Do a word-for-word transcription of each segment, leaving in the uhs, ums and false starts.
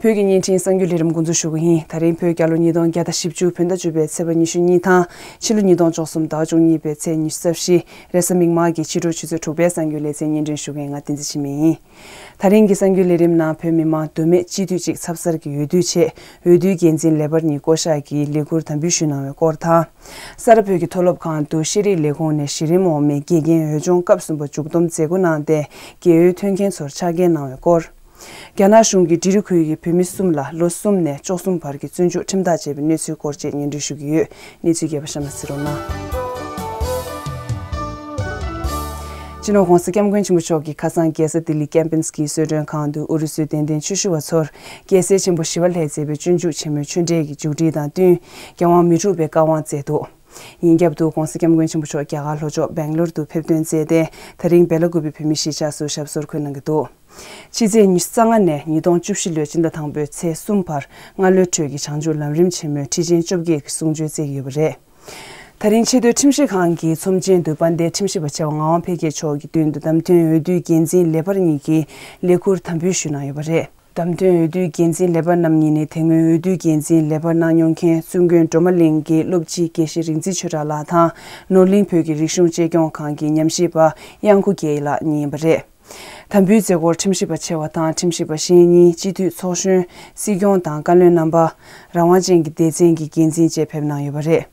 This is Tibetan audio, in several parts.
བོད་ཀྱི་བརྙན་འཕྲིན་གསར་འགྱུར་ལས་རིམ་འགོ་འཛུགས་ཞུ་གི་ཡིན། ད་རིང་བོད་རྒྱལ་ལོ་ཉིས་སྟོང་བརྒྱ་དང་བཞི་བཅུ་བོད་ཟླ་བཅུ་པའི་ཚེས་པ་ཉི་ཤུ་གཉིས་དང་ཕྱི་ལོ་ཉིས་སྟོང་བཅུ་གསུམ་ཟླ་བ་བཅུ་གཉིས་པའི་ཚེས་ཉི་ཤུ་རྩ་བཞི་རེས་གཟའ་མིག་དམར་གྱི་ཕྱི་དྲོ་ཆུ་ཚོད་དྲུག་པའི་གསར་འགྱུར་ལེ་ཚན་སྙན་སྒྲོན་ཞུ་མཁན་ང་བསྟན་འཛིན་འཆི་མེད་ཡིན། ད་རིང་གི་གསར་འགྱུར་ལས་རིམ་ནང་བོད་མི་མང་མདོ་སྨད་སྤྱི་འཐུས་གཅིག་ཚབ་གསར་གྱི་འོས་བསྡུའི་ཆེད་འོས་བསྡུའི་འགན་འཛིན་ལེགས་པར་གཉིས་བསྐོ་གཞག་གི་ལས་འཁུར་དམ་འབུལ་ཞུས་གནང་བའི་སྐོར་དང་། ས་རཱ་བོད་ཀྱི་མཐོ་སློབ་ཁང་དུ་ཤེས་རིག་ལས་ཁུངས་ནས་གཞི་རིམ་འོག་མའི་དགེ་རྒན་འོས་སྦྱོང་སྐབས་གསུམ་པ་མཇུག་བསྡོམས་མཛད་སྒོ་གནང་སྟེ་དགེ་འོས་ཐོན་མཁན་ཚོར་ཕྱག་འཁྱེར་གནང་བའི་སྐོར། རྒྱ་ནག་གཞུང་གིས་འབྲི་རུ་ཁུལ་གྱི་བོད་མི་གསུམ་ལ་ལོ་གསུམ་ནས་བཅུ་གསུམ་བར་གྱི་བཙོན་འཇུག་ཁྲིམས་ཐག་བཅད་པའི་གནས་ཚུལ་སྐོར་བཅས་སྙན་སྒྲོན་ཞུ་གི་ཡོད། གནས་ཚུལ་རྒྱས་པ་གཤམ་ལ་གཟིགས་རོགས་གནང་། སྤྱི་ནོར་༸གོང་ས་༸སྐྱབས་མགོན་ཆེན་པོ་མཆོག་གིས་ཁ་སང་རྒྱལ་ས་ལྡི་ལི་ཀེམ་པིན་སི་ཀི་གསོལ་མགྲོན་ཁང་དུ་ཨུ་རུ་སུའི་དད་ལྡན་ཆོས་ཞུ་བ་ཚོར་རྒྱལ་སྲས་ཆེན་པོ་ཞི་བ་ལྷས་མཛད་པའི་སྤྱོད་འཇུག་ཆེན་མོའི་ཆོས་འབྲེལ་གྱི་མཇུག་སྒྲིལ་དང་བསྟུན་རྒྱལ་དབང་མི་འཁྲུགས་པའི་བཀའ་དབང་སྩལ་འདུག་ཡིན་རྒྱབ་ཏུ་༸གོང་ས་༸སྐྱབས་མགོན་ཆེན་པོ་མཆོག་རྒྱ་གར་ལྷོ་ཕྱོགས་སྦེང་ལོར་དུ་ཕེབས་ཐོན་མཛད་དེ་ད་རིང་སྦེ་ལ་ཀུ་པེ་བོད་མིའི་གཞིས་ཆགས་སུ་ཞབས་སོར་འཁོད་གནང་གི་འདུག་ཕྱི་ཚེས་ཉི་ཤུ་རྩ་ལྔ་ནས་ཉིས་སྟོང་བཅུ་བཞི་ལོའི་སྤྱི་ཟླ་དང་པོའི་ཚེས་གསུམ་བར་སྔ་ལོའི་ཁྲོད་ཀྱི་བྱང་ཆུབ་ལམ་རིམ་ཆེན་མོའི་ཁྲིད་ཆེན་བཅོ་བརྒྱད་ཀྱི་གསུང་ཆོས་སྩལ་གྱི་ཡོད་པ་རེད། ད་རིང་ཆེས་མཐོའི་ཁྲིམས་ཞིབ་ཁང་གི་ཚོམས་ཆེན་དུ་དཔལ་ལྡན་ཁྲིམས་ཞིབ་པ་ཆེ་བ་ངག་དབང་འཕེལ་རྒྱས་མཆོག་གི་མདུན་དུ་བདམས་ཐོན་འོས་བསྡུའི་འགན་འཛིན་ལེགས་པར་གཉིས་ཀྱིས་ལས་འཁུར་དམ་འབུལ་ཞུས་གནང་ཡོད་པ་རེད། བདམས་ཐོན་འོས་བསྡུའི་འགན་འཛིན་ལེགས་པར་རྣམ་གཉིས་ནི་དེ་སྔོན་འོས་བསྡུའི་འགན་འཛིན་ལེགས་པར་གནང་མྱོང་མཁན་བཙུན་དགོན་སྒྲོལ་མ་གླིང་གི་སློབ་སྤྱི་དགེ་བཤེས་རིག་འཛིན་ཆོས་གྲགས་ལགས་དང་ནོར་གླིང་བོད་ཀྱི་རིག་གཞུང་གཅེས་སྐྱོང་ཁང་གི་ཉམས་ཞིབ་པ་གཡང་འགུགས་རྒྱལ་ལགས་གཉིས་ཡིན་པ་རེད། དམ་འབུལ་མཛད་སྒོར་ཁྲིམས་ཞིབ་པ་ཆེ་བ་དང་ཁྲིམས་ཞིབ་པ་གཞན་གཉིས། སྤྱི་འཐུས་ཚོགས་གཞོན། སྲིད་སྐྱོང་དང་བཀའ་བློན་རྣམ་པ། རང་དབང་ཅན་གྱི་སྡེ་ཚན་གྱི་འགན་འཛིན་བཅས་ཕེབས་གནང་ཡོད་པ་རེད།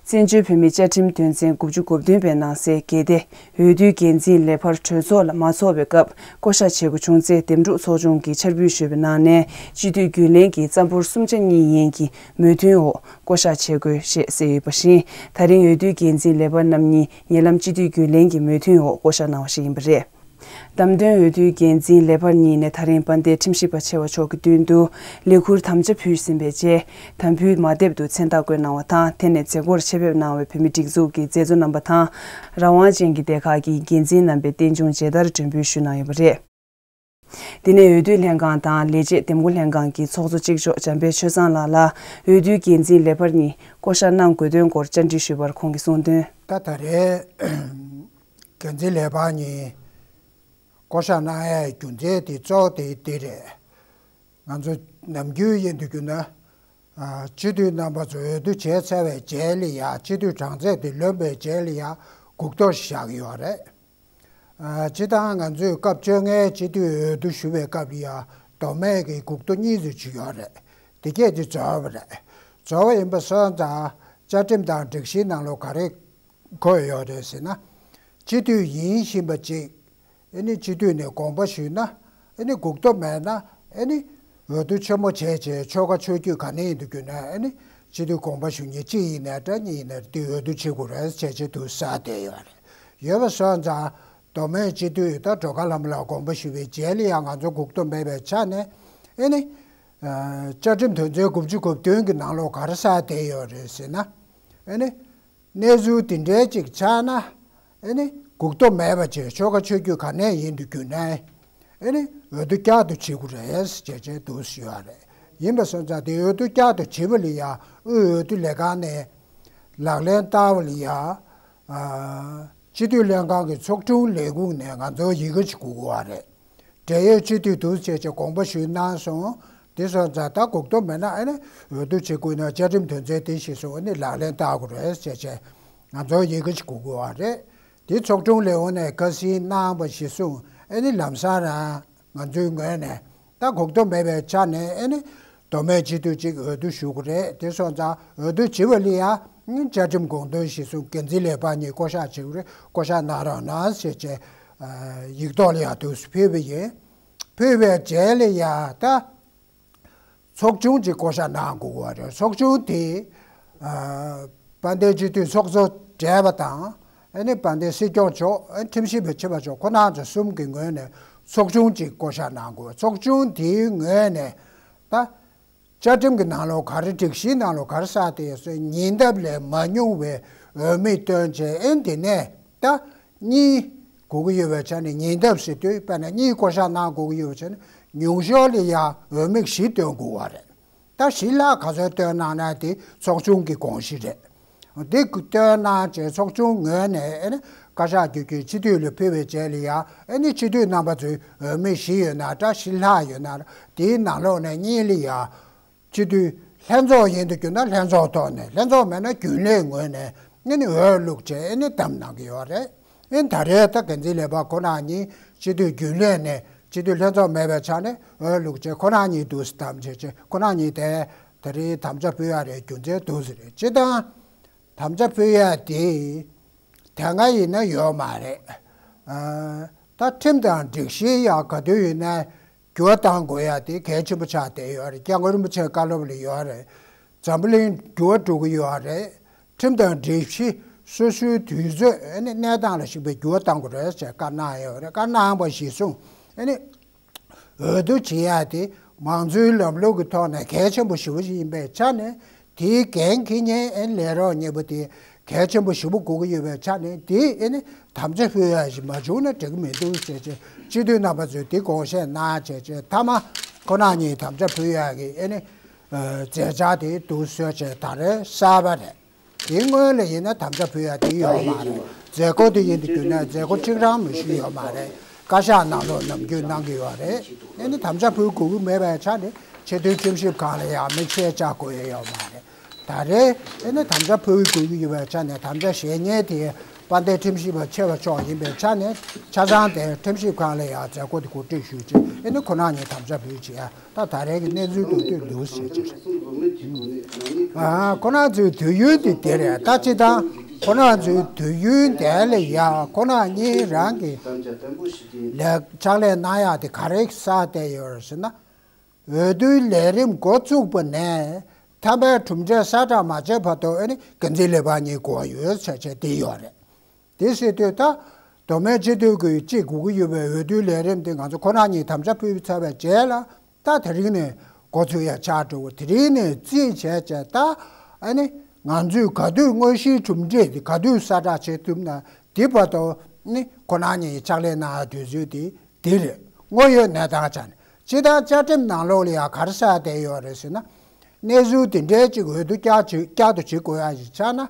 བཙན་བྱོལ་བོད་མིའི་བཅའ་ཁྲིམས་དོན་ཚན་དགུ་བཅུ་གོ་བདུན་པའི་ནང་གསལ་གལ་ཏེ་འོས་བསྡུའི་འགན་འཛིན་ལེགས་པར་གྲོས་ཚོགས་ལ་མ་ཚོགས་པའི་སྐབས་བསྐོ་གཞག་བྱེད་དགོས་བྱུང་ཚེ་འདེམས་སྒྲུག་ཚོགས་ཆུང་གིས་ཕྱར་འབུལ་ཞུས་པའི་ནང་ནས་སྤྱི་འཐུས་རྒྱུན་ལས་ཀྱི་རྩ་འབོར་གསུམ་ཆ་གཉིས་ཡན་གྱི་མོས་མཐུན་འོག་བསྐོ་གཞག་བྱེད་དགོས་ཞེས་གསལ་ཡོད་པ་བཞིན། ད་རིང་འོས་བསྡུའི་འགན་འཛིན་ལེགས་པར་རྣམ་གཉིས་ཉེ་ལམ་སྤྱི་འཐུས་རྒྱུན་ལས་ཀྱི་མོས་མཐུན་འོག་བསྐོ་གཞག་གནང་བ་ཞིག་ཡིན་པ་རེད། བདམས་ཐོན་འོས་བསྡུའི་འགན་འཛིན་ལེགས་པར་གཉིས་ནས་ད་རིང་དཔལ་ལྡན་ཁྲིམས་ཞིབ་པ་ཆེ་བ་མཆོག་གི་མདུན་དུ་ལས་འཁུར་དམ་བཅའ་ཕུལ་ཟིན་པའི་རྗེས། དམ་ཕུལ་མ་ཐེབས་དུ་མཚན་རྟགས་བཀོད་གནང་བ་དང་། དེ་ནས་མཛད་སྒོར་ཆེད་ཕེབས་གནང་བའི་བོད་མི་སྒྲིག་འཛུགས་ཀྱི་མཛད་གཙོ་རྣམ་པ་དང་། རང་དབང་ཅན་གྱི་སྡེ་ཁག་གི་འགན་འཛིན་རྣམ་པས་རྟེན་འབྱུང་མཇལ་དར་སྒྲོན་འབུལ་ཞུས་གནང་ཡོད་པ་རེད། དེ་ནས་འོས་བསྡུ་ལྷན་ཁང་དང་ལས་བྱེད་འདེམས་བསྐོ་ལྷན་ཁང་གི་ཚོགས་གཙོ་གཅིག་ལྕོགས་འཇམ་དཔལ་ཆོས་བཟང་ལགས་ལ་འོས་བསྡུའི་འགན་འཛིན་ལེགས་པར་གཉིས་བསྐོ་གཞག་གནང་དགོས་དོན་སྐོར་བཅར་འདྲི་ཞུས་པར་ཁོང་གིས་གསུངས་དོན། ད་ད་རེས་འགན་འཛིན་ལེགས་པར་གཉིས་བསྐོ་གཞག་གནང་ཡའི་རྒྱུ་མཚན་དེ་གཙོ་བོ་དེ་འདི་རེད། ང་ཚོ་ནམ་རྒྱུན་ཡིན་དུས་རྒྱུ་ན། ཨ། སྤྱི་འཐུས་རྣམ་པ་ཚོ་འོས་བསྡུ་བྱས་ཚར་བའི་རྗེས་ལ་ཡ། སྤྱི་འཐུས་གྲངས་ཚད་དེ་ལོན་པའི་རྗེས་ལ་ཡ་སྒུག་ཐོ་ཞིག་བཞག་གི་ཡོད་རེད། ཨ། སྤྱིར་བཏང་ང་ཚོས་སྐབས་བཅོ་ལྔའི་སྤྱི་འཐུས་འོས་བསྡུ་ཞུ་བའི་སྐབས་ལ་ཡ་མདོ་སྨད་ཀྱི་སྒུག་ཐོ་གཉིས་ཙམ་ཅིག་ཡོད་རེད། དེ་གས་དེ་རྫོགས་པ་རེད། རྫོགས་པ་ཡིན་པ་སོང་ཙང་བཅའ་ཁྲིམས་དང་སྒྲིག་གཞིའི་ནང་ལོགས་ག་རེ་འཁོད་ཡོད་རེད་ཟེར་ན། སྤྱི་འཐུས་ཡིན་བཞིན་པ་ཅིག་ཨེ་ནི་སྤྱི་འཐུས་ནས་དགོངས་པ་ཞུས་ན། ཨེ་ནི་སྒུག་ཐོ་མེད་ན། ཨེ་ནི་འོས་བསྡུ་ཆེན་མོ་བྱས་བྱས་ཆོལ་ཁ་ཆོས་བརྒྱུད་ག་ནས་ཡིན་དུ་གྱུར་ན། ཨེ་ནི་སྤྱི་འཐུས་དགོངས་པ་ཞུ་མཁན་གཅིག་ཡིན་ནའི་འདྲ། གཉིས་ཡིན་ནའི་འདྲ། དེ་འོས་བསྡུ་བྱེད་དགོས་རེད་བྱས་བྱས་འདུག་ཟེར་བསྡད་ཡོད་རེད། ཡོད་པ་སོང་ཙང་མདོ་སྨད་སྤྱི་འཐུས་ད་སྒྲོལ་དཀར་ལྷ་མོ་ལགས་དགོངས་པ་ཞུ་བའི་རྗེས་ལ་ཡང་ང་ཚོ་སྒུག་ཐོ་མེད་པའི་ཆ་ནས། ཨེ་ནི་ཨ། བཅའ་ཁྲིམས་དོན་ཚན་དགུ་བཅུ་གོ་བདུན་གྱི་ནང་ལོགས་ག་རེ་ཟེར་བསྡད་ཡོད་རེད་ཟེར་ན། ཨེ་ནི། གནས་ཚུལ་འདི་འདྲའི་ཅིག་ཆགས་ན། ཨེ་ནི་སྒུག་ཐོ་མེད་པ་བྱས་ཆོལ་ཁ་ཆོས་བརྒྱུད་ག་ནས་ཡིན་དུ་གྱུར་ན། ཨེ་ནི་འོས་བསྡུ་བསྐྱར་དུ་བྱེད་དགོས་རེད་ཅེས་བྱས་འདུག་ཟེར་ཡོད་རེད། ཡིན་པ་སོང་ཙང་དེ་འོས་བསྡུ་བསྐྱར་དུ་བྱེད་པ་ལ་ཡ་དབུས་འོས་བསྡུ་ལས་ཁང་ནས་ལག་ལེན་བསྟར་བ་ལ་ཡ། ཨ། སྤྱི་འཐུས་ལྷན་ཁང་གི་ཚོགས་དྲུང་ལས་ཁུངས་ནས་ང་ཚོར་ཡི་གེ་ཅིག་དགོས་ཀྱི་ཡོད་རེད། འབྲེལ་ཡོད་སྤྱི་འཐུས་འདུག་ཅེས་བྱས་དགོངས་པ་ཞུས་གནང་སོང་། དེ་སོང་ཙང་ད་སྒུག་ཐོ་མེད་ན། ཨེ་ནི་འོས་བསྡུ་བྱེད་དགོས་ན་བཅའ་ཁྲིམས་དོན་ཚན་དེ་གཞིར་བཟུང་། ཨེ་ནི་ལག་ལེན་བསྟར་དགོས་རེད་ཅེས་བྱས་ང་ཚོར་ཡི་གེ་ཞིག་དགོས་ཀྱི་ཡོད་རེད། དེ་ཚོགས་དྲུང་ལས་ཁུངས་ནས་ཁ་སང་གནང་བ་གཞིར་བཟུང་། ཨེ་ནི་ལམ་སང་རང་ང་ཚོའི་ངོས་ནས་ད་སྒུག་ཐོ་མེད་པའི་ཆ་ནས། ཨེ་ནི་མདོ་སྨད་སྤྱི་འཐུས་གཅིག་འོས་བསྡུ་ཞུ་དགོས་རེད། དེ་སོང་ཙང་འོས་བསྡུ་བྱེད་པ་ལ་ཡ་བཅའ་ཁྲིམས་དགོངས་དོན་གཞིར་བཟུང་འགན་འཛིན་ལེགས་པར་གཉིས་བསྐོ་གཞག་བྱེད་དགོས་རེད། བསྐོ་གཞག་གནང་རོགས་གནང་ཞེས་བྱས། ཨ། ཡིག་ཐོག་ལ་ཡ་འདུག་སེ་ཕུལ་བ་ཡིན། ཕུལ་བའི་རྗེས་ལ་ཡ་ད་ཚོགས་ཆུང་ཅིག་བསྐོ་གཞག་གནང་དགོས་པ་རེད། ཚོགས་ཆུང་དེ། ཨ། དཔལ་ལྡན་སྤྱི་འཐུས་ཚོགས་གཙོ་བགྲེས་པ་དང་། ཨ་ནི་དཔལ་ལྡན་སྲིད་སྐྱོང་མཆོག་ཨ། ཁྲིམས་ཞིབ་པ་ཆེ་བ་མཆོག་ཁོང་རྣམ་ཚོ་གསུམ་གྱི་ངོས་ནས་ཚོགས་ཆུང་ཅིག་བསྐོ་གཞག་གནང་དགོས། ཚོགས་ཆུང་དེའི་ངོས་ནས་ད་བཅའ་ཁྲིམས་ཀྱི་ནང་ལོགས་ག་རེ། སྒྲིག་གཞིའི་ནང་ལོགས་ག་རེ་ཟེར་བསྡད་ཡོད་ཟེར། ཉེ་འདབས་ལས་མ་ཉུང་བའི་འོས་མི་བཏོན་བྱས། ཨེ་ནི་དེ་ནས་ད་གཉིས་དགོས་ཀྱི་ཡོད་པའི་ཆ་ནས། ཉེ་འདབས་ཟེར་དུས་དཔེར་ན་གཉིས་བསྐོ་གཞག་གནང་དགོས་ཀྱི་ཡོད་པའི་ཆ་ནས། ཉུང་ཤོས་ལ་ཡ་འོས་མི་བཞི་བཏོན་དགོས་པ་རེད། ད་བཞི་ལྷག་ག་ཚོད་བཏོན་གནང་ན་དེ་ཚོགས་ཆུང་གི་དགོངས་གཞི་རེད། འདི་བཏོན་གནང་བྱས་ཚོགས་ཆུང་ངོས་ནས་ཨ་ནི་བཀའ་ཤག་བརྒྱུད་བརྒྱུད་སྤྱི་འཐུས་ལ་ཕུལ་བའི་རྗེས་ལ་ཡང་ཨ་ནི་སྤྱི་འཐུས་རྣམ་པ་ཚོའི་འོས་མི་བཞི་ཡོད་ན་འདྲ་བཞི་ལྷག་ཡོད་ན་འདྲ་དེའི་ནང་ལོགས་ནས་གཉིས་ལ་ཡང་སྤྱི་འཐུས་ལྷན་ཚོགས་ཡིན་དུ་གྱུར་ན་ལྷན་ཚོགས་ཐོག་ནས། ལྷན་ཚོགས་མེད་ན་རྒྱུན་ལས་ངོས་ནས་ཨ་ནི་འོས་བླུགས་བྱས་ཨ་ནི་བདམས་གནང་གི་ཡོད་རེད། ཨ་ནི་ད་རེས་ད་འགན་འཛིན་ལས་འཕར་ཁོ་ན་གཉིས་སྤྱི་འཐུས་རྒྱུན་ལས་ནས་སྤྱི་འཐུས་ལྷན་ཚོགས་མེད་པའི་ཆ་ནས་འོས་བླུགས་བྱས་ཁོ་ན་གཉིས་འདུག་སེ་བདམས་བྱས་བྱས་ཁོ་ན་གཉིས་དེ་ད་རེས་དམ་བཅའ་ཕུལ་ཡ་རེད། རྒྱུ་མཚན་འདུག་སེ་རེད། སྤྱིར་བཏང་དམ་བཅའ་ཕུལ་ཡ་དེ་དེ་སྔ་ཡིན་ན་ཡོད་མ་རེད། ཨ། ད་ཁྲིམས་དང་སྒྲིག་གཞི་ཡང་ག་དུས་ཡིན་ན་འགྱུར་བ་གཏང་དགོས་ཡ་དེ་གལ་ཆེན་པོ་ཆགས་བསྡད་ཡོད་རེད། སྐྱབས་མགོན་རིན་པོ་ཆེའི་བཀའ་སློབ་ལ་ཡོད་རེད། འཛམ་བུ་གླིང་འགྱུར་བ་འགྲོ་གི་ཡོད་རེད། ཁྲིམས་དང་སྒྲིག་གཞི་སོ་སོའི་དུས་ཚོད་ཨ་ནི་གནས་སྟངས་ལ་གཞིགས་པའི་འགྱུར་བ་གཏང་དགོས་རེད་ཅེས་བཀའ་གནང་ཡོད་རེད། བཀའ་གནང་བ་གཞིར་བཟུང་ཨ་ནི་འོས་བསྡུ་བྱེད་ཡ་དེ་མང་གཙོའི་ལམ་ལུགས་ཀྱི་ཐོག་ནས་གལ་ཆེན་པོ་ཞེ་པོ་ཞིག་ཡིན་པའི་ཆ་ནས་དེའི་འགན་འཁྱེར་མཁན་ཨ་ནི་ལས་རོགས་གཉེར་པ་དེ་གལ་ཆེན་པོ་ཞེ་པོ་དགོས་ཀྱི་ཡོད་པའི་ཆ་ནས་དེ་ཨ་ནི་དམ་བཅའ་ཕུལ་ཡ་ཞིག་མ་བྱུང་ན་འགྲིག་གི་མི་འདུག་ཅེས་བྱས་སྤྱི་འཐུས་རྣམ་པ་ཚོས་དེ་དགོངས་བཞེས་གནང་བྱས་བྱས་མཐའ་མ་ཁོ་ན་གཉིས་དམ་བཅའ་ཕུལ་ཡ་གི་ཨ་ནི་མཛད་འཆར་དེ་འདུག་བཟོས་བྱས་ད་རེས་གསར་པ་རེད། དེ་སྔོན་ལ་ཡིན་ན་དམ་བཅའ་ཕུལ་ཡ་དེ་ཡོད་མ་རེད། མཛད་སྒོ་དེ་ཡིན་དུ་གྱུར་ན་མཛད་སྒོ་གཅིག་རང་མི་ཞུས་ཡོད་མ་རེད། བཀའ་ཤག་ནང་ལོགས་ནམ་རྒྱུན་གནང་གི་ཡོད་རེད། ཨ་ནི་དམ་བཅའ་ཕུལ་དགོས་ཀྱི་མེད་པའི་ཆ་ནས་ཆེས་མཐོའི་ཁྲིམས་ཞིབ་ཁང་ལ་ཡང་དམིགས་བསལ་བཅར་དགོས་ཡ་ཡོད་མ་རེད། ད་རེས་ཨ་ནི་དམ་བཅའ་ཕུལ་དགོས་ཀྱི་ཡོད་པའི་ཆ་ནས་དམ་བཅའ་བཞེས་མཁན་དེ་དཔལ་ལྡན་ཁྲིམས་ཞིབ་པ་ཆེ་བ་མཆོག་ཡིན་པའི་ཆ་ནས་ཆ་ཚང་དེ་ཁྲིམས་ཞིབ་ཁང་ལ་ཡང་མཛད་སྒོ་དེ་གོ་སྒྲིག་ཞུས་བྱས་ཨ་ནི་ཁོ་རང་གཉིས་དམ་བཅའ་ཕུལ་བྱས་ད་ད་རེས་ཀྱི་གནས་ཚུལ་དུ་ལྟོས་འདུག་ཟེར་གྱི་རེད། ཨ། ཁོ་རང་ཚོའི་དུས་ཡུན་དེ་དེ་རེད། ད་སྤྱིར་བཏང་ཁོ་རང་ཚོའི་དུས་ཡུན་དེ་ལ་ཡང་ཁོ་རང་གཉིས་རང་གི་ལས་ཕྱག་ལས་གནང་ཡག་དེ་ག་རེ་བསགས་བསྡད་ཡོད་རེད་ཟེར་ན། འོས་བསྡུའི་ལས་རིམ་འགོ་བཙུགས་པ་ནས་མཐའ་མའི་གྲུབ་འབྲས་གསལ་བསྒྲགས་མ་བྱས་བར་དུ་ཨ་ནི་འགན་འཛིན་ལས་འཕར་གཉིས་དགོས་ཡོད་ཟེར་བྱས་དེ་ཡོད་རེད། དེ་ཟེར་དུས་ད་མདོ་སྨད་སྤྱི་འཐུས་ཀྱི་གཅིག་དགོས་ཀྱི་ཡོད་པའི་འོས་བསྡུའི་ལས་རིམ་དེ་ང་ཚོ་ཁོ་རང་གཉིས་དམ་བཅའ་ཕུལ་ཚར་བའི་རྗེས་ལ་ད་དེ་རིང་ནས་འགོ་ཚུགས་ཡ་ཆགས་འགྲོ་བ། དེ་རིང་ནས་རྩིས་བྱས་བྱས་ད་ཨ་ནི་ང་ཚོས་ག་དུས་དངོས་གཞིའི་གྲུབ་འབྲས་དེ་ག་དུས་གསལ་བསྒྲགས་བྱེད་ཐུབ་ན་དེ་བར་དུ་ནི་ཁོ་རང་གཉིས་ཕྱག་ལས་གནང་ཡ་དུས་ཚོད་དེ་དེ་རེད། དངོས་ཡོད་གནས་སྟངས་ཆ་ནས་སྤྱིར་བཏང་བཅའ་ཁྲིམས་ནང་ལོགས་ལ་ཡང་ག་རེ་གསལ་བསྡད་ཡོད་རེད་ཟེར་ན། གནས་ཚུལ་དེ་འདྲའི་གཅིག་འོས་བསྡུ་བསྐྱར་བྱེད་བསྐྱར་དུ་བྱེད་དགོས་ཡ་ཞིག་ཆགས་ན་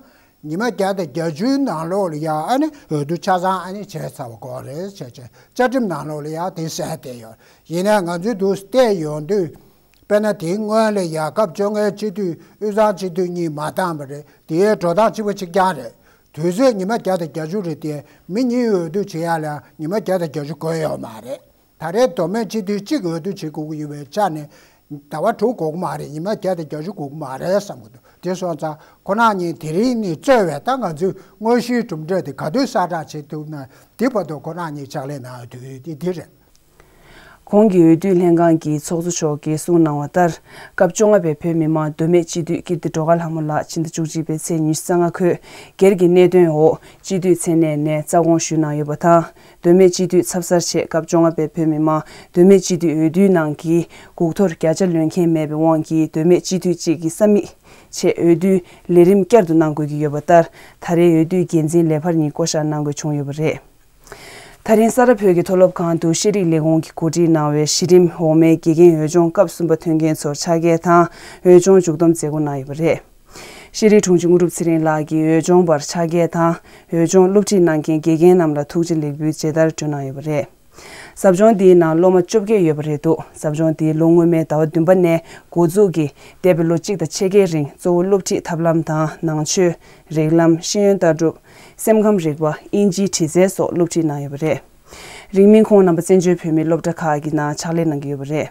ཉི་མ་བརྒྱ་དང་བརྒྱད་ཅུའི་ནང་ལོགས་ལ་ཡ་ཨ་ནི་འོས་བསྡུ་ཆ་ཚང་ཨ་ནི་བྱས་ཚར་བ་དགོས་རེད་ཟེར་བྱས་བཅའ་ཁྲིམས་ནང་ལོགས་ལ་ཡ་དེ་གསལ་བསྡད་ཡོད། ཡིན་ནའི་ང་ཚོའི་འདུག་བལྟས་ཡོང་དུས་དཔེར་ན་དེའི་སྔོན་ལ་ཡ་སྐབས་བཅོ་ལྔའི་སྤྱི་འཐུས་དབུས་གཙང་སྤྱི་འཐུས་གཉིས་མ་བདམས་པ་རེད། དེའི་འགྲོ་སྟངས་གཅིག་པ་གཅིག་རྐྱང་རེད། དུས་ཚོད་ཉི་མ་བརྒྱ་དང་བརྒྱད་ཅུ་རེད་དེ་མི་གཉིས་འོས་བསྡུ་བྱེད་ཡ་ལ་ཉི་མ་བརྒྱ་དང་བརྒྱད་ཅུ་དགོས་ཡོད་མ་རེད། ད་རེས་མདོ་སྨད་སྤྱི་འཐུས་གཅིག་འོས་བསྡུ་བྱེད་དགོས་ཀྱི་ཡོད་པའི་ཆ་ནས་ཟླ་བ་དྲུག་འགོར་གྱི་མ་རེད། ཉི་མ་བརྒྱ་དང་བརྒྱད་ཅུ་འགོར་གྱི་མ་རེད་བསམ་གྱི་འདུག་དེ་སོང་ཙང་ཁོ་རང་གཉིས་དེ་རིང་ནས་རྩོད་པའི་ད་ང་ཚོའི་དངོས་གཞིའི་གྲུབ་འབྲས་དེ་ག་དུས་གསལ་བསྒྲགས་བྱེད་ཐུབ་ན་དེ་བར་དུ་ཁོ་རང་གཉིས་ཕྱག་ལས་གནང་ཡ་དུས་དེ་དེ་རེད། གོང་གི་འོས་བསྡུ་ལྷན་ཁང་གི་ཚོགས་གཙོ་མཆོག་གིས་གསུངས་གནང་བ་ལྟར། སྐབས་བཅོ་ལྔ་པའི་བོད་མི་མང་མདོ་སྨད་སྤྱི་འཐུས་ཀིརྟི་སྒྲོལ་དཀར་ལྷ་མོ་ལགས་ཕྱི་ཟླ་བཅུ་གཅིག་པའི་ཚེས་ཉི་ཤུ་རྩ་ལྔ་འཁོད་སྒེར་གྱི་གནད་དོན་འོག་སྤྱི་འཐུས་མཚན་གནས་ནས་རྩ་དགོངས་ཞུས་གནང་ཡོད་པ་དང་། མདོ་སྨད་སྤྱི་འཐུས་ཚབ་གསར་ཆེད་སྐབས་བཅོ་ལྔ་པའི་བོད་མི་མང་མདོ་སྨད་སྤྱི་འཐུས་འོས་བསྡུའི་ནང་གི་སྒུག་ཐོར་བརྒྱ་ཆ་ལོན་མཁན་མེད་པའི་དབང་གིས་མདོ་སྨད་སྤྱི་འཐུས་གཅིག་གི་ས་མིག་ཆེད་འོས་བསྡུའི་ལས་རིམ་བསྐྱར་དུ་གནང་དགོས་ཀྱི་ཡོད་པ་ལྟར། ད་རེས་འོས་བསྡུའི་འགན་འཛིན་ལས་འཕར་གཉིས་བསྐོ་བཞག་གནང་དགོས་བྱུང་ཡོད་པ་རེད། ད་རིང་ས་རཱ་བོད་ཀྱི་མཐོ་སློབ་ཁང་དུ་ཤེས་རིག་ལས་ཁུངས་ཀྱིས་གོ་སྒྲིག་གནང་བའི་གཞི་རིམ་འོག་མའི་དགེ་རྒན་འོས་སྦྱོང་སྐབས་གསུམ་པ་ཐོན་མཁན་ཚོར་ཕྱག་འཁྱེར་དང་འོས་སྦྱོང་མཇུག་བསྡོམས་མཛད་སྒོ་གནང་ཡོད་པ་རེད། ཤེས་རིག་དྲུང་ཆེ་དངོས་གྲུབ་ཚེ་རིང་ལགས་ཀྱིས་འོས་སྦྱོང་པར་ཕྱག་འཁྱེར་དང་འོས་སྦྱོང་སློབ་ཁྲིད་གནང་མཁན་དགེ་རྒན་རྣམས་ལ་ཐུགས་རྗེ་ལེགས་འབུལ་མཇལ་དར་སྤྲོད་གནང་ཡོད་པ་རེད། ཟབ་སྦྱོང་འདིའི་ནང་སློབ་མ་བཅོ་བརྒྱད་ཡོད་པ་རེད་འདུག་ཟབ་སྦྱོང་འདི་ལོ་སྔོན་མའི་ཟླ་བ་བདུན་པ་ནས་འགོ་འཛུགས་ཀྱིས་འདས་པའི་ལོ་གཅིག་དང་ཕྱེད་ཀའི་རིང་གཙོ་བོ་སློབ་ཁྲིད་ཐབས་ལམ་དང་ནང་ཆོས། རིགས་ལམ། ཤེས་ཡོན་ལྟ་གྲུབ། སེམས་ཁམས་རིག་པ། དབྱིན་ཇིའི་འབྲི་རྩལ་སོགས་སློབ་ཁྲིད་གནང་ཡོད་པ་རེད། རིང་མིན་ཁོང་རྣམ་པ་བཙན་བྱོལ་བོད་མིའི་སློབ་གྲྭ་ཁག་གི་ནང་ཕྱག་ལས་གནང་གི་ཡོད་པ་རེད།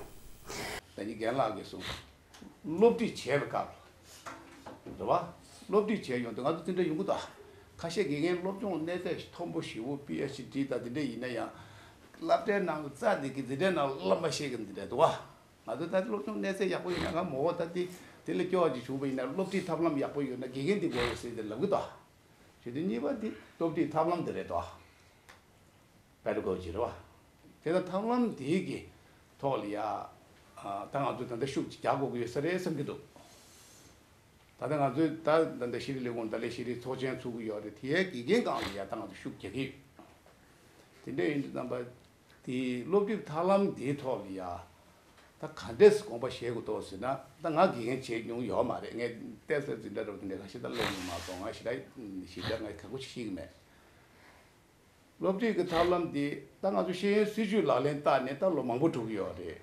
ད་ནི་རྒན་ལགས་ཀྱིས་གསུངས། སློབ་ཁྲིད་བྱས་པའི་སྐབས་རེད་བ། སློབ་ཁྲིད་བྱས་ཡོང་དུས་ང་ཚོ་དེ་འདྲ་ཡོང་གི་འདུག་ཁ་ཤས་དགེ་རྒན་སློབ་སྦྱོང་གནས་ཚད་མཐོན་པོ་ཞེ་པོ་པི་ཨེཆ་ཌི་དང་དེ་འདྲ་ཡིན་ན་ཡང་། སློབ་གྲྭའི་ནང་རྩ་འདི་གི་འཛིན་གྲྭའི་ནང་བསླབ་མ་ཤེས་གི་འདི་འདྲ་འདུག་བ། ང་ཚོ་ད་སློབ་སྦྱོང་གནས་ཚད་ཡག་པོ་ཡོད་ན་ང་མོ་བོ་ད་དེ་དེ་ལས་སྐྱོ་བ་ཅིག་བྱུང་བ་ཡིན་ན་སློབ་ཁྲིད་ཐབས་ལམ་ཡག་པོ་ཡོད་ན་དགེ་རྒན་འདི་དགོས་རེད་ཟེར་ཏེ་ལབ་གི་འདུག་བྱས་དུས་གཉིས་པ་འདི་སློབ་ཁྲིད་ཐབས་ལམ་འདི་རེད་དོ། པེ་ཌ་གོ་ཇི་རེད་བ། དེ་ལྟར་ཐབས་ལམ་འདི་གི་ཐོག་ལ་ཡ། ཨ། ད་ང་ཚོས་ད་ལྟ་ཤུགས་ཅིག་རྒྱག་དགོས་ཀྱི་ཡོད་ས་རེད་བསམ་གྱི་འདུག་ད་ལྟ་ང་ཚོས་ད་ད་ལྟ་ཤེས་རིག་ལས་ཁུངས་ད་ལས་ཤེས་རིག་ཚོགས་ཆེན་ཚུགས་ཀྱི་ཡོད་རེད། དེའི་དགེ་རྒན་སྒང་ལ་ཡ་ད་ང་ཚོ་ཤུགས་རྒྱག་གི་ཡོད། དེ་འདྲ་ཡིན་དུས་ཙམ་པ། དེ་སློབ་ཁྲིད་ཐབས་ལམ་འདིའི་ཐོག་ལ་ཡ། ད་ག་འདྲས་དགོངས་པ་བཞེས་དགོས་འདུག་ཟེར་ན། ད་ང་དགེ་རྒན་བྱས་མྱོང་ཡོད་མ་རེད། ངས་བལྟས་ཚོད་འཛིན་གྲྭ་འདྲ་པོ་དེ་འདྲ་ཁ་ཤས་ད་སླེབས་མྱོང་མ་སོང་། ང་ཞེ་དྲག་ཞེ་དྲག་ངས་ག་གོ་ཞིག་ཤེས་ཀྱི་མེད། སློབ་ཁྲིད་ཀྱི་ཐབས་ལམ་འདི་ད་ང་ཚོ་ཤེས་ཡོན་སྲིད་བྱུས་ལག་ལེན་བསྟར་ནས་ད་ལོ་མང་པོ་འགྲོ་གི་ཡོད་རེད།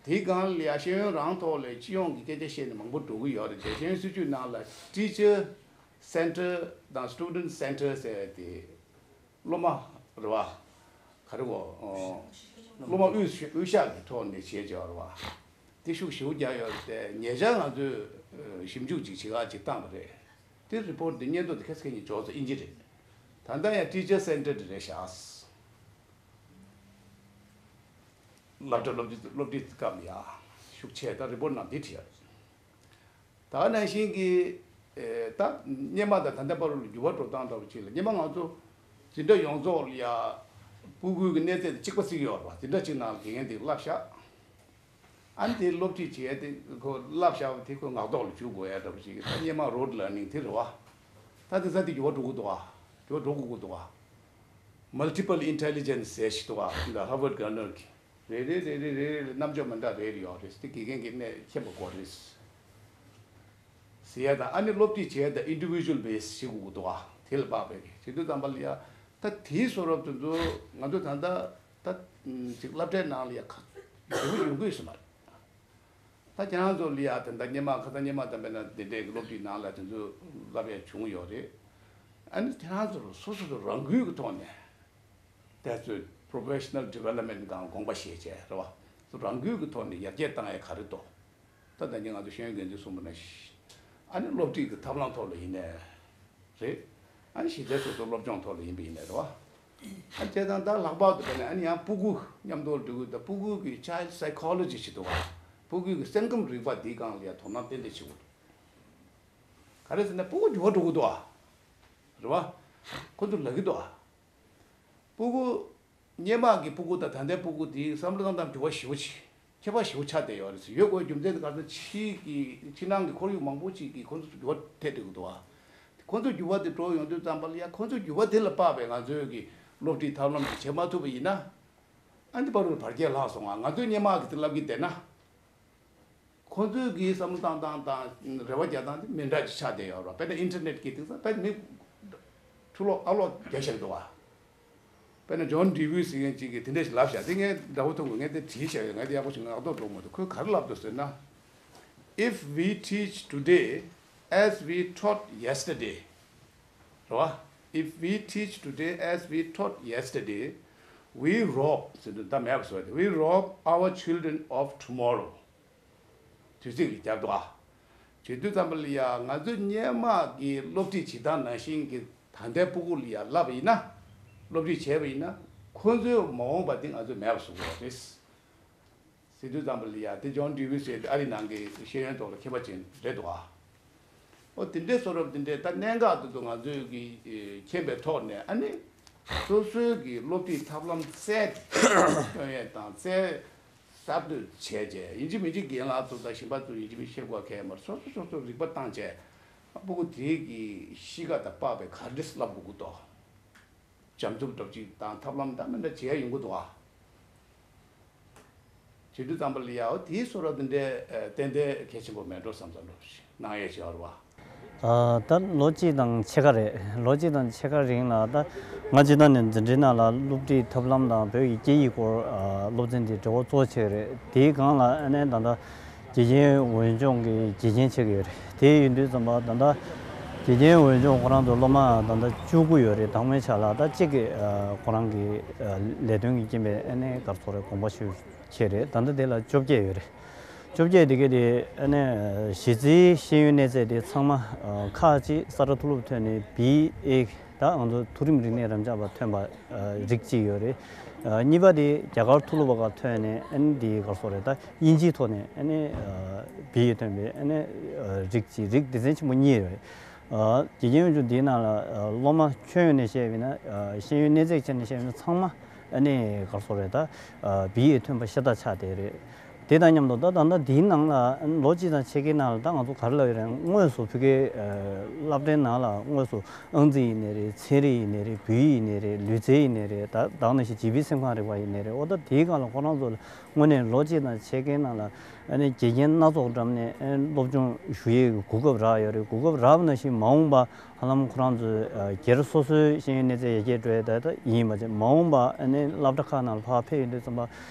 དེའི་སྒང་ལ་ཡ་ཤེས་ཡོན་རང་ཐོག་ལ་སྤྱི་ཡོངས་ཀྱི་སྐད་ཆ་བཤད་ནས་མང་པོ་འགྲོ་གི་ཡོད་རེད་དེ། ཤེས་ཡོན་སྲིད་བྱུས་ནང་ལ་teacher center དང་student center ཟེར་ཏེ། སློབ་མ་རེད་བ། ག་རེ་གོ། སློབ་མ་དབུས་དབུས་ཤག་གི་ཐོག་ནས་བྱས་བྱས་པ་རེད་བ། དེ་ཤུགས་ཞེ་པོ་རྒྱག་ཡོད་རེད་དེ། ཉེ་ཆར་ང་ཚོས་ཞིབ་འཇུག་ཅིག་བྱེད་ག་ཅིག་བཏང་བ་རེད། དེ་report དེ་སྙན་ཐོ་དེ་ཁ་སང་ཉིན་འབྱོར་སོང་། དབྱིན་ཇི་རེད། ད་ལྟ་ཡང་teacher centered རེད་ཤག་སློབ་གྲྭ་སློབ་སློབ་ཁྲིད་སྐབས་ལ་ཡ་ཤུགས་ཆེ། ད་report ནང་འདི་བྲིས་ཡོད། ད་ག་ནང་བཞིན་གྱི་ཨེ་ད་སྔོན་མ་དང་ད་ལྟ་བར་ལ་འགྱུར་བ་འགྲོ་སྟངས་འདྲ་པོ་ཅིག་ལ། སྔོན་མ་ང་ཚོ་འཛིན་གྲྭ་ཡོངས་རྫོགས་ལ་ཡ་སྤུ་གུའི་གི་གནས་ཚད་དེ་གཅིག་པ་བརྩི་གི་ཡོད་རེད་བ། འཛིན་གྲྭ་གཅིག་ནང་ལ་དགེ་རྒན་དེ་བསླབ་བཞག་ཨ་ནི་དེ་སློབ་ཁྲིད་བྱེད་ཡས་དེ་ཁོ་བསླབ་བཞག་པ་དེ་ཁོ་ངག་ཐོག་ལ་འཇུག་དགོས་ཡ་འདྲ་པོ་ཅིག་ད་སྔོན་མ་rote learning དེ་རེད་བ། ད་དེང་སང་དེ་འགྱུར་བ་འགྲོ་གི་འདུག་བ། འགྱུར་བ་འགྲོ་དགོས་ཀྱི་འདུག་བ། Multiple intelligence ཟེར་ཞིག་འདུག་བ། འདི་Howard Gardner གི་རེ་རེ་རེ་རེ་རེ་རེ་ལ་རྣམ་འཇོག་མི་འདྲ་རེ་རེ་ཡོད་རེད། དེ་དགེ་རྒན་གྱི་གནས་མཁྱེན་པ་དགོས་རེད་ཟེར་ཡ་དང་། ཨ་ནི་སློབ་ཁྲིད་བྱེད་ཡ་དང་individual base བྱེད་དགོས་ཀྱི་འདུག་བ། དེ་ལ་དཔག་པའི་གི་བྱེད་དུས་ཙམ་པ་ལ་ཡ། ད་དེའི་བཟོ་འདྲ་དེ་ཚོ་ང་ཚོ་ད་ལྟ་ད་ཅིག་སློབ་གྲྭའི་ནང་ལ་ཡ་ཁ་ཞེ་པོ་ཡོང་གི་ཡོད་ས་མ་རེད། ད་ཁྱེད་རང་ཚོ་ལ་ཡ་དེ་འདྲ་སྔོན་མ་ཁ་སང་སྔོན་མ་དང་མེད་ན་དེ་འདྲའི་སློབ་ཁྲིད་ནང་ལ་དེ་ཚོ་བསླབ་ཡ་བྱུང་ཡོད་རེད། ཨ་ནི་ཁྱེད་རང་ཚོ་སོ་སོ་སོ་རང་འགུལ་གྱི་ཐོག་ནས་དེ་ཚོའི་professional development སྒང་དགོངས་པ་བཞེས་བྱས་རེད་བ། སོ་རང་འགུལ་གྱི་ཐོག་ནས་ཡར་རྒྱས་བཏང་ཡ་ག་རེ་འདུག་ད་ད་ནི་ང་ཚོ་ཤེས་ཡོན་འགན་འཛིན་གསུངས་པ་ནང་བཞིན། ཨ་ནི་སློབ་ཁྲིད་ཀྱི་ཐབས་ལམ་ཐོག་ལ་ཡིན་ནའི་རེད། ཨ་ནི་གཞི་རྩའི་སོ་སོའི་སློབ་སྦྱོང་ཐོག་ལ་ཡིན་པ་ཡིན་ནའི་རེད་བ། ཨ་བྱས་ཙང་ད་ལྷག་པར་དུ་བྱས་ནས་ཨ་ནི་ཡང་སྤུ་གུ་མཉམ་དུ་འགྲོ་གི་ད་སྤུ་གུ་གི་child psychology ཞིག་འདུག་བ། སྤུ་གུ་གི་སེམས་ཁམས་རིག་པ་འདིའི་སྒང་ལ་ཡང་དོ་སྣང་ཏན་ཏན་བྱེད་དགོས་འདུག་ག་རེ་ཟེར་ན་སྤུ་གུ་འགྱུར་བ་འགྲོ་གི་འདུག་བ། རེད་བ། ཁོ་ཚོ་ལབ་ཀྱི་འདུག་བ། སྤུ་གུ། སྔོན་མ་གི་སྤུ་གུ་དང་ད་ལྟའི་སྤུ་གུ་དེའི་བསམ་བློ་བཏང་སྟངས་འགྱུར་བ་ཞེ་པོ་ཅིག་ཁྱད་པར་ཞེ་པོ་ཆགས་བསྡད་ཡོད་རེད་ཟེར། ཡོད་དགོས་རྒྱུ་མཚན་དེ་ག་རེ་ཟེར་ན་ཕྱིའི་གི་ཕྱི་ནང་གི་ཁོར་ཡུག་མང་པོ་ཅིག་གིས་ཁོ་ཚོ་འགྱུར་བ་ཐེབས་བསྡད་ཀྱི་འདུག་བ། ཁོ་ཚོ་འགྱུར་བ་དེ་འགྲོ་ཡོང་དུས་ཙམ་པ་ལ་ཡ་ཁོ་ཚོ་འགྱུར་བ་དེ་ལ་དཔག་པའི་ང་ཚོའི་གི་སློབ་ཁྲིད་ཐབས་ལམ་ཅིག་བྱེད་མ་ཐུབ་པ་ཡིན་ན། ཨ་འདི་བར་དུ་བར་ཁྱད་ལྷག་སོང་ང་། ང་ཚོའི་སྔོན་མ་གི་དེ་ལབ་ཀྱི་བསྡད་ན། ཁོ་ཚོའི་གི་བསམ་བློ་བཏང་སྟངས་དང་རེ་བ་རྒྱག་སྟངས་དེ་མི་འདྲ་ཅིག་ཆགས་བསྡད་ཡོད་རེད། དཔེར་ན་ཨིན་ཊར་ནེཊ་གི་དེང་སང་དཔེ་མི་ཕྱི་ལོགས་ཨ་ལོག་རྒྱག་བཞག་འདུག་བ། དཔེར་ན་ཇོན་ཌི་ཝི་ཟེར་མཁན་ཅིག་གིས་དེ་འདྲ་ཞིག་ལབ་བཞག་དེ་ངས་འདྲ་པོ་མཐོང་གི། ངས་དེ་བྲིས་བཞག་ཡོད། ངས་དེ་ཡག་པོ་ཞིག་ངག་ཐོག་འགྲོ་མ་ཐུབ། ཁོས་ག་རེ་ལབ་འདུག་ཟེར་ན། If we teach today as we taught yesterday, རེད་བ། If we teach today as we taught yesterday, we rob ཟེར་དུས་ད་མེད་པ་བཟོ་དེ། We rob our children of tomorrow. དུས་ཚིགས་ལ་རྒྱབ་འདུག་ཨ། བྱེད་དུས་ཙམ་པ་ལ་ཡ་ང་ཚོས་སྔོན་མ་གི་སློབ་ཁྲིད་བྱེད་སྟངས་ནང་བཞིན་གྱི་ད་ལྟའི་སྤུ་གུ་ལ་ཡ་བསླབ་པ་ཡིན་ན། སློབ་ཁྲིད་བྱས་པ་ཡིན་ན་ཁོ་ཚོའི་མ་འོངས་པ་དེ་ང་ཚོས་མེད་པ་བཟོ་དགོས་པ་རེད། ཟེར་དུས་ཙམ་པ་ལ་ཡ་དེ་ཇོན་ཌི་ཝི་ཟེར་དེ་ཨ་རི་ནང་གི་ཤེས་ཡོན་ཐོག་ལ་མཁས་པ་ཅིག་རེད་འདུག་ཨ། ཨོ་དེ་འདྲའི་བཟོ་འདྲ་དེ་འདྲའི་ད་གནད་འགག་དེ་ཚོ་ང་ཚོས་ཀྱི་མཁྱེན་པའི་ཐོག་ནས་ཨ་ནི་སོ་སོའི་གི་སློབ་ཁྲིད་ཐབས་ལམ་རྩལ་སྟོན་ཡས་དང་རྩལ་གསར་གཏོད་བྱས་རྗེས་ཡིན་གཅིག་མིན་གཅིག་རྒན་ལགས་ཚོ་དང་གཞན་པ་ཚོ་ཡིན་གཅིག་མིན་གཅིག་བཤད་དགོས་གལ་མ་རེད། སོ་སོ་སོ་སོ་རིག་པ་བཏང་བྱས་སྤུ་གུ་དེའི་གི་གཤིས་ཀ་དང་དཔག་པའི་ག་འདྲས་བསླབ་དགོས་ཀྱི་འདུག་བྱམས་སྐྱོང་སྟོབས་ཤུགས་དང་ཐབས་ལམ་དང་མི་འདྲ་བྱེད་ཡ་ཡོང་གི་འདུག་ཨ། བྱེད་དུས་ཙམ་པ་ལ་ཡའོ་དེའི་བཟོ་འདྲ་འདི་འདྲའི་ཏན་ཏན་གལ་ཆེན་པོ་མེད་འགྲོ་བསམ་བསམ་འགྲོ་ཞིག་གནང་ཡས་བྱས་པ་རེད་བ། ཨ། ད་ལོ་གཅིག་དང་ཕྱེད་ཀ་རེད། ལོ་གཅིག་དང་ཕྱེད་ཀ་རིང་ལ་ད་ང་སྤྱིར་བཏང་ནས་འཛིན་གྲྭའི་ནང་ལ་སློབ་ཁྲིད་ཐབས་ལམ་དང་བོད་ཀྱི་སྐད་ཡིག་སྐོར་ཨ་སློབ་ཚན་དེ་འབྲེལ་བ་གཙོ་ཆེ་རེད། དེའི་སྒང་ལ་ཨ་ནེ་ད་ལྟ་དགེ་རྒན་འོས་སྦྱོང་གི་དགེ་རྒན་བྱེད་ཀྱི་ཡོད་རེད། དེ་ཡིན་དུས་ཙམ་པ་ད་ལྟ་དགེ་རྒན་འོས་སྦྱོང་ཁོ་རང་ཚོ་སློབ་མ་ད་ལྟ་བཅུ་དགུ་ཡོད་རེད། དང་པོའི་ཆ་ལ་ད་གཅིག་གི་ཨ་ཁོ་རང་གི་ཨ་ལས་དོན་གྱི་རྐྱེན་པས་ཨ་ནེ་ག་རེ་ཟེར་དགོས་རེད། དགོངས་པ་ཞུ་བྱས་རེད། ད་ལྟ་དེ་ལ་བཅོ་བརྒྱད་ཡོད་རེད། བཅོ་བརྒྱད་དེ་ག་དེ་ཨ་ནེ་གཞི་རྩའི་ཤེས་ཡོན་གནས་ཚད་དེ་ཚང་མ་ཁག་ཅིག་ས་རཱ་མཐོ་སློབ་ཐོན་ནས་བི་ཨེ་ད་ང་ཚོ་མཐོ་རིམ་རིག་གནས་རབ་འབྱམས་པ་ཐོན་པ་རིགས་གཅིག་ཡོད་རེད། གཉིས་པ་དེ་རྒྱ་གར་མཐོ་སློབ་པ་ཁག་ཐོན་ནས་ཨ་ནི་དེ་ག་རེ་ཟེར་དགོས་རེད། ད་དབྱིན་ཇིའི་ཐོག་ནས་ཨ་ནི་བི་ཨེ་ཐོན་པའི་ཨ་ནི་རིགས་གཅིག་རིགས་སྡེ་ཚན་ཆེན་པོ་གཉིས་ཡོད་རེད། དགེ་རྒན་འོས་སྦྱོང་འདིའི་ནང་ལ་སློབ་མ་ཁྱོན་ཡོངས་ནས་བཤད་པ་ཡིན་ན་ཤེས་ཡོན་གནས་ཚད་ཆ་ནས་བཤད་པ་ཡིན་ན་ཚང་མ་ཨ་ནི་ག་རེ་ཟེར་དགོས་རེད། ད་བི་ཨེ་ཐོན་པ་ཤ་སྟག་ཆགས་བསྡད་རེད། དེ་དང་མཉམ་དུ་ད་ད་ལྟ་འདིའི་ནང་ལ་ལོ་གཅིག་དང་ཕྱེད་ཀའི་ནང་ལ་ད་ང་ཚོ་ག་རེ་ལབ་ཡོད་རེད། དངོས་སུ་ཕ་གིའི་སློབ་གྲྭའི་ནང་ལ་དངོས་སུ་ཨང་རྩིས་ཡིན་ནའི་རེད། ཚན་རིག་ཡིན་ནའི་རེད། བོད་ཡིག་ཡིན་ནའི་རེད། ལུས་རྩལ་ཡིན་ནའི་རེད། ད་ད་ནང་བཞིན་བྱིས་པའི་སེམས་ཁམས་རིག་པ་ཡིན་ནའི་རེད། འོ་ད་དེའི་སྒང་ལ་ཁོ་རང་ཚོ་ལ་དངོས་གནས་ལོ་གཅིག་དང་ཕྱེད་ཀའི་ནང་ལ་ཨ་ནི་དགེ་རྒན་སྣ་ཚོགས་བཀྲམ་ནས་ཨ་ནི་སློབ་སྦྱོང་ཞུ་ཡས་ཀྱི་གོ་སྐབས་རག་ཡོད་རེད། གོ་སྐབས་རག་པ་ནང་བཞིན་མ་འོངས་པ་ཧ་ལམ་ཁོ་རང་ཚོའི་སྒེར་སོ་སོའི་ཤེས་ཡོན་གནས་ཚད་ཡར་རྒྱས་འགྲོ་ཡས་ད་ད་ཡིན་པ་བྱས། མ་འོངས་པ་ཨ་ནི་སློབ་གྲྭ་ཁག་ནང་ལ་ཕར་ཕེབས་ཡོང་དུས་ཙམ་པ་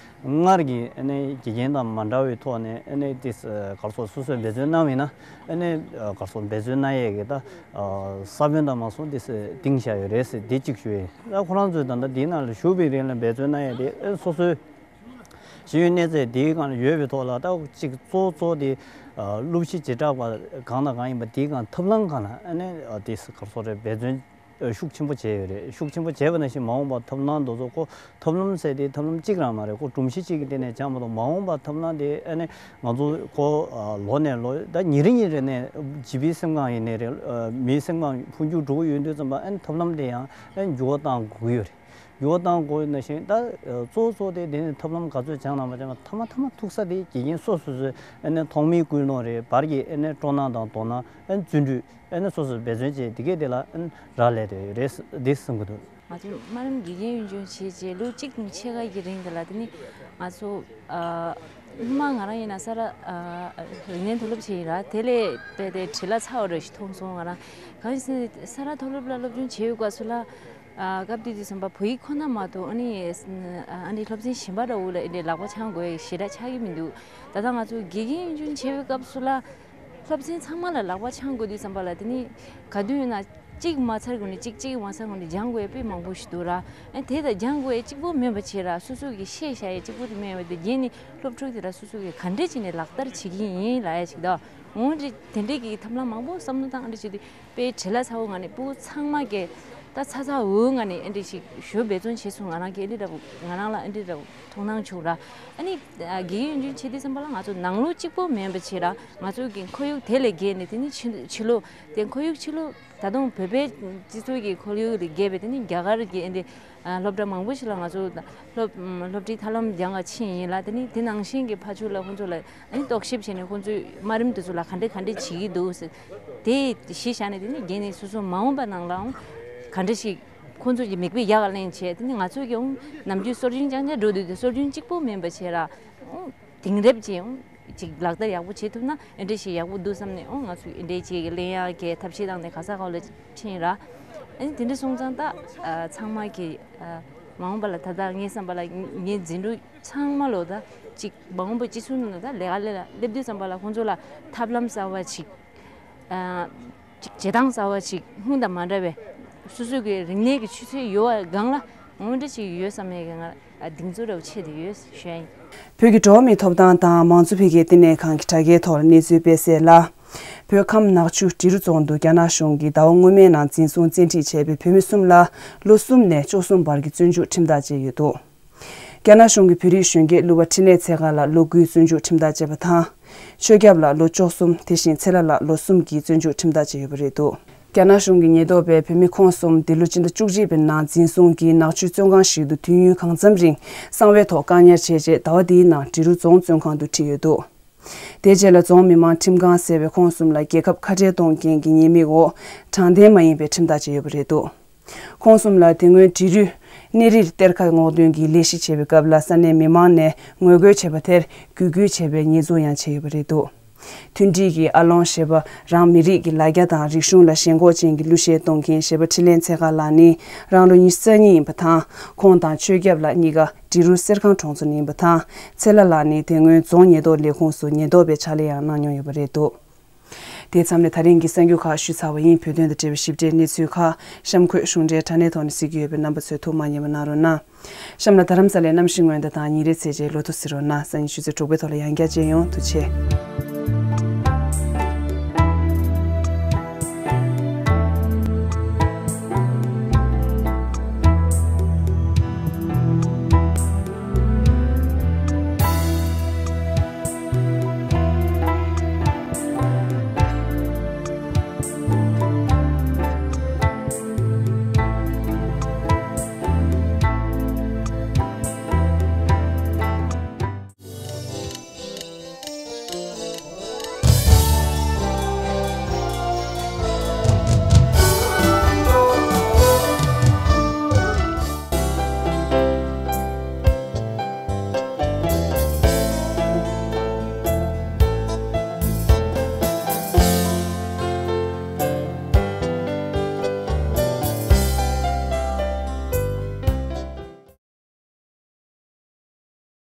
སྔར་གྱི་ཨ་ནི་དགེ་རྒན་དང་མ་འདྲ་བའི་ཐོག་ནས་ཨ་ནི་ཏིས་ག་རེ་ཟེར། སོ་སོས་འབད་བརྩོན་གནང་བ་ཡིན་ན་ཨ་ནི་ག་རེ་ཟེར། འབད་བརྩོན་གནང་ཡས་ཀྱི་ད་ས་བོན་དང་མ་སོང་ཏིས་བཏིང་བཞག་ཡོད་རེད་ཟེར་འདི་གཅིག་ཞུ་ཡས། ད་ཁོ་རང་ཚོས་ད་ལྟ་འདིའི་ནང་ལ་ཞུགས་པའི་རིང་ལ་འབད་བརྩོན་གནང་ཡས་དེ་ཨ་སོ་སོའི་ཤེས་ཡོན་གནས་ཚད་དེའི་སྒང་ལ་ཡོད་པའི་ཐོག་ལ་ད་གཅིག་གཙོ་བོ་གཙོ་བོ་དེ་སློབ་གཞི་བྱེ་བྲག་པ་གང་དང་གང་ཡིན་པ་དེའི་སྒང་ཐབས་ལམ་སྒང་ལ་ཨ་ནི་དེ་ག་རེ་ཟེར་རེད། འབད་བརྩོན་ཤུགས་ཆེན་པོ་བྱས་ཡོད་རེད། ཤུགས་ཆེན་པོ་བྱས་པ་ནང་བཞིན་མ་འོངས་པར་ཐབས་ལམ་དེ་ཚོ་ཁོ་ཐབས་ལམ་ཟེར་དེ་ཐབས་ལམ་གཅིག་རང་མ་རེད། ཁོ་སྒྲོམ་གཞི་གཅིག་གི་སྟེང་ནས་སྦྱངས་མ་གཏོགས་མ་འོངས་པར་ཐབས་ལམ་དེ་ཨ་ནི་ང་ཚོ་ཁོ་ལོ་ནས་ལོ་ད་ཉིན་རེ་ཉིན་རེ་ནས་བྱིས་པའི་སེམས་ཁམས་ཡིན་ནའི་རེད། མིའི་སེམས་ཁམས་འཕོ་འགྱུར་འགྲོ་གི་ཡོད་དུས་ཙམ་པ་ཨ་ནི་ཐབས་ལམ་དེ་ཡང་ཨ་ནི་འགྱུར་བ་གཏང་དགོས་ཀྱི་ཡོད་རེད། ཡོ་དང་གོ་ནང་བཞིན་ད་གཙོ་བོ་གཙོ་བོ་དེ་དེ་ནི་ཐབས་ལམ་ག་ཚོད་སྦྱངས་ན་མ་སྦྱངས་ན་མཐའ་མ་མཐའ་མ་ཐུག་ས་དེ་དགེ་རྒན་སོ་སོ་སོའི་ཨ་ནི་ཐོག་མའི་ཀུན་སློང་རེད། བར་གྱི་ཨ་ནི་སྤྲོ་སྣང་དང་དོ་སྣང་ཨ་ནི་བརྩོན་འགྲུས་ཨ་ནི་སོ་སོས་འབད་བརྩོན་བྱས་དེ་གས་དེ་ལ་ཨ་ནི་རག་ལས་དེ་རེད་འདི་གསུང་གི་འདུག་ང་ཚོ་དམའ་རིམ་དགེ་རྒན་གཡོན་སྦྱོང་བྱས་རྗེས་ལོ་གཅིག་དང་ཕྱེད་ཀ་གི་རིང་དེ་ལ་དེ་ནི་ང་ཚོ་སྔོན་མ་ང་རང་ཡིན་ན་ས་ར་རིག་གནས་མཐོ་སློབ་བྱས་ཡིན་ར། དེ་ལས་དཔེ་དེ་བྲེལ་བ་ཚ་བ་རེ་ཞིག་མཐོང་སོང་། ང་རང་གང་ཡིན་ཟེར་ན་ས་ར་མཐོ་སློབ་ལ་སློབ་སྦྱོང་བྱེད་ཡོད་སྐབས་སུ་ལ། ཨ་སྐབས་དེ་དུས་ཙམ་པ་བོད་ཡིག་ཁོ་ན་མ་གཏོགས་ཨ་ནི་ཨ་ནི་སློབ་ཚན་གཞན་པ་འདྲ་བོ་ལ་ཨེ་འདྲའི་ལག་པ་འཆང་དགོས་ཞེ་དྲག་ཆགས་ཀྱི་མི་འདུག་ད་ལྟ་ང་ཚོ་དགེ་རྒན་གཡོན་སྦྱོང་བྱེད་པའི་སྐབས་སུ་ལ་སློབ་ཚན་ཚང་མ་ལ་ལག་པ་འཆང་དགོས་དུས་ཙམ་པ་ལ་དེ་ནི་ག་དུས་ཡིན་ན་གཅིག་མ་ཚར་གོང་ནས་གཅིག་གཅིག་མ་ཚར་གོང་ནས་སྦྱང་དགོས་དཔེ་མང་པོ་ཞིག་འདུག་ར། ཨ་དེ་ལ་སྦྱང་དགོས་གཅིག་པོ་མེད་པ་བྱས་ར། སོ་སོ་གི་ཤེས་བྱ་ཡི་གཅིག་པོ་དེ་མེད་པ་དེ་རྗེས་ནི་སློབ་ཕྲུག་དེ་ལ་སོ་སོ་གི་ག་འདྲས་བྱས་ནས་ལག་བསྟར་བྱེད་ཀྱི་ཡིན་ལབ་ཡ་ཞིག་འདུག་འོ་འདྲ་དེ་འདྲས་ཀྱི་ཐབས་ལམ་མང་པོ་བསམ་བློ་བཏང་འདྲ་བྱེད་དུས། དཔེ་བྲེལ་བ་ཚ་བོ་ངང་ནས་སྤུ་གུ་ཚང་མ་གིས་ད་ཚ་ཚ་འུར་འུར་ངང་ནས་ཨེ་འདྲ་ཞིག་ཞོ་འབད་བརྩོན་བྱས་སོང་། ང་རང་གིས་ཨེ་འདྲ་འདྲ་བོ་ང་རང་ལ་ཨེ་འདྲ་འདྲ་བོ་མཐོང་སྣང་བྱུང་ར། ཨ་ནི་དགེ་རྒན་གཡོན་སྦྱོང་བྱེད་དུས་ཙམ་པ་ལ་ང་ཚོ་ནང་ལོགས་གཅིག་པོ་མིན་པ་བྱས་ར། ང་ཚོ་གི་ཁོར་ཡུག་དེ་ལས་བརྒལ་ནས་དེ་ནི་ཕྱི་ཕྱི་ལོགས་དེ་ཁོར་ཡུག་ཕྱི་ལོགས་ད་དུང་བོད་པའི་སྤྱི་ཚོགས་ཀྱི་ཁོར་ཡུག་ལས་བརྒལ་བའི་དེ་ནི་རྒྱ་གར་གྱི་ཨེ་འདྲ་སློབ་གྲྭ་མང་པོ་ཞིག་ལ་ང་ཚོ་སློབ་སློབ་ཁྲིད་ཐབས་ལམ་སྦྱང་ག་ཕྱིན་ཡིན་ལ། དེ་ནི་དེ་ནང་བཞིན་གྱི་ཕ་ཕྱོགས་ལ་ཁོང་ཚོ་ལ་ཨ་ནི་རྟོག་ཞིབ་བྱས་ནས་ཁོང་ཚོས་དམའ་རིམ་དེ་ཚོ་ལ་ག་འདྲ་ག་འདྲ་བྱེད་ཀྱི་འདུག་ཟེར་དེ་གཞི་བཞག་ནས། དེ་ནི་རྒན་ནི་སོ་སོ་མ་འོངས་པ་ནང་ལའང་ག་འདྲ་ཞིག་ཁོང་ཚོ་གི་མིག་དཔེ་ཡག་ག་ལེན་བྱས། དེ་ནི་ང་ཚོ་གི་ཨང་ནམ་རྒྱུན་སྲོལ་རྒྱུན་རྐྱང་རྐྱང་འགྲོ་དུས་དེ་སྲོལ་རྒྱུན་གཅིག་པོ་མིན་པ་བྱས་ར། ཨང་དེང་རབས་ཅན་ཨང་ཅིག་ལག་བསྟར་ཡག་པོ་བྱེད་ཐུབ་ན་ཨེ་འདྲ་ཞིག་ཡག་པོ་འདུག་བསམ་ནས། ཨང་ང་ཚོ་ཨེ་འདྲ་ཅིག་གི་གླེང་ཡག་གི་ཐབས་ཤེས་བཏང་ནས་ག་ས་ག་ལ་ཕྱིན་ར། ཨ་ནི་དེ་འདྲ་སོང་ཙང་ད་ཚང་མ་གི་མ་འོངས་པ་ལ་ད་ལྟ་ངའི་བསམ་པ་ལ་ངའི་འཛིན་གྲྭ་ཚང་མ་ལོ་ད་ཅིག་མ་འོངས་པ་སྤྱི་ཚོགས་ནང་ལ་ད་ལས་ཀ་ལས་ལ་སླེབས་དུས་ཙམ་པ་ལ་ཁོང་ཚོ་ལ་ཐབས་ལམ་གསར་བ་ཅིག་ཅིག་བྱེད་སྟངས་གསར་བ་ཅིག་སྔོན་དང་མ་འདྲ་བའི་སོ་སོ་གི་རིག་གནས་ཀྱི་ཆུ་ཚད་ཡོད་པ་སྒང་ལ་འོ་འདྲ་ཅིག་ཡོད་བསམ་ཡས་ཀྱི་ང་གདེང་ཚོད་རབ་ཆེ་དེ་ཡོད་ཞུ་ཡ་ཡིན། བོད་ཀྱི་འགྲོ་བ་མིའི་ཐོབ་ཐང་དང་མང་གཙོ་འཕེལ་རྒྱས་བསྟི་གནས་ཁང་གི་དྲ་རྒྱའི་ཐོག་ལ་གནས་ཚུལ་སྤེལ་གསལ་ལ། བོད་ཁམས་ནག་ཆུ་འབྲི་རུ་རྫོང་དུ་རྒྱ་ནག་གཞུང་གིས་ཟླ་བ་སྔོན་མའི་ནང་འཛིན་བཟུང་བཙན་ཁྲིད་བྱས་པའི་བོད་མི་གསུམ་ལ་ལོ་གསུམ་ནས་བཅུ་གསུམ་བར་གྱི་བཙོན་འཇུག་ཁྲིམས་ཐག་བཅད་ཡོད་འདུག་རྒྱ་ནག་གཞུང་གིས་བོད་རིགས་གཞོན་སྐྱེས་གླུ་བ་འཕྲིན་ལས་ཚེ་དཀར་ལགས་ལོ་དགུའི་བཙོན་འཇུག་ཁྲིམས་ཐག་བཅད་པ་དང་། ཆོས་སྐྱབས་ལགས་ལོ་བཅུ་གསུམ། དེ་བཞིན་ཚེ་ལྷ་ལགས་ལོ་གསུམ་གྱི་བཙོན་འཇུག་ཁྲིམས་ཐག་བཅད་ཡོད་པ་རེད་འདུག་རྒྱ་ནག་གཞུང་གིས་ཉེན་རྟོག་པས་བོད་མི་ཁོང་གསུམ་འདི་ལོ་སྤྱི་ཟླ་བཅུ་གཅིག་པའི་ནང་འཛིན་བཟུང་གིས་ནག་ཆུའི་བཙོན་ཁང་ཞིག་ཏུ་དུས་ཡུན་གང་འཚམ་རིང་གསང་བའི་ཐོག་བཀག་ཉར་བྱས་རྗེས་ཟླ་བ་འདིའི་ནང་འབྲི་རུ་རྫོང་བཙོན་ཁང་དུ་ཁྲིད་ཡོད་འདུག་དེ་རྗེས་ལ་རྫོང་མི་མང་ཁྲིམས་ཁང་ཟེར་བས་ཁོང་གསུམ་ལ་རྒྱལ་ཁབ་ཁ་བྲལ་གཏོང་མཁན་གྱི་ཉེས་དམིགས་འོག་དྲང་བདེན་མ་ཡིན་པའི་ཁྲིམས་ཐག་བཅད་ཡོད་པ་རེད་འདུག་ཁོང་གསུམ་ལ་དེ་སྔོན་འབྲི་རུའི་གནས་རིར་གཏེར་ཁ་སྔོག་འདོན་གྱི་ལས་གཞི་བྱེད་པའི་སྐབས་ལ་ས་གནས་མི་མང་ནས་ངོ་རྒོལ་བྱས་པ་དེར་གུས་བཀུར་བྱས་པའི་ཉེས་འཛུགས་ཡང་བྱས་ཡོད་པ་རེད་འདུག་མཐུན་སྒྲིལ་གྱི་ཨ་ལོང་ཞེས་པ་རང་མི་རིགས་ཀྱི་ལ་རྒྱ་དང་རིག་གཞུང་ལ་ཞེན་ཁོག་ཅན་གྱི་གླུ་གཞས་གཏོང་མཁན་གཞས་པ་འཕྲིན་ལས་ཚེ་དཀར་ལགས་ནི་རང་ལོ་ཉི་ཤུ་རྩ་གཉིས་ཡིན་པ་དང་། ཁོང་དང་ཆོས་སྐྱབས་ལགས་གཉིས་ཀ་འབྲི་རུ་གསེར་ཁང་གྲོང་ཚོ་ནས་ཡིན་པ་དང་། ཚེ་ལྷ་ལགས་ནི་དེ་སྔོན་རྫོང་ཉེན་རྟོག་ལས་ཁུངས་སུ་ཉེན་རྟོག་པའི་ཕྱག་ལས་ཡང་གནང་མྱོང་ཡོད་པ་རེད་འདུག་དེ་མཚམས་ནས་ད་རིང་གི་གསར་འགྱུར་ཁག་ཞུས་ཚར་བ་ཡིན། བོད་དོན་དང་འབྲེལ་བའི་ཞིབ་ཕྲའི་གནས་ཚུལ་ཁག་གཤམ་འཁོད་གཞུང་འབྲེལ་དྲ་གནས་ཐོག་ནས་གཟིགས་ཀྱི་ཡོད་པས་རྣམ་པ་ཚོས་ཐུགས་མ་ཉེས་པ་གནང་རོགས་གནང་། གཤམ་ལ་རྡ་རམ་ས་ལའི་གནམ་གཤིས་སྔོན་བརྡ་དང་ཉིན་རེའི་ཚེས་གཅིག་ལོ་ཐོ་གཟིགས་རོགས་གནང་། སང་ཉིན་ཆུ་ཚོད་དྲུག་པའི་ཐོག་ལ་ཡང་བསྐྱར་མཇལ་ཡོང་། ཐུགས་རྗེ་ཆེ།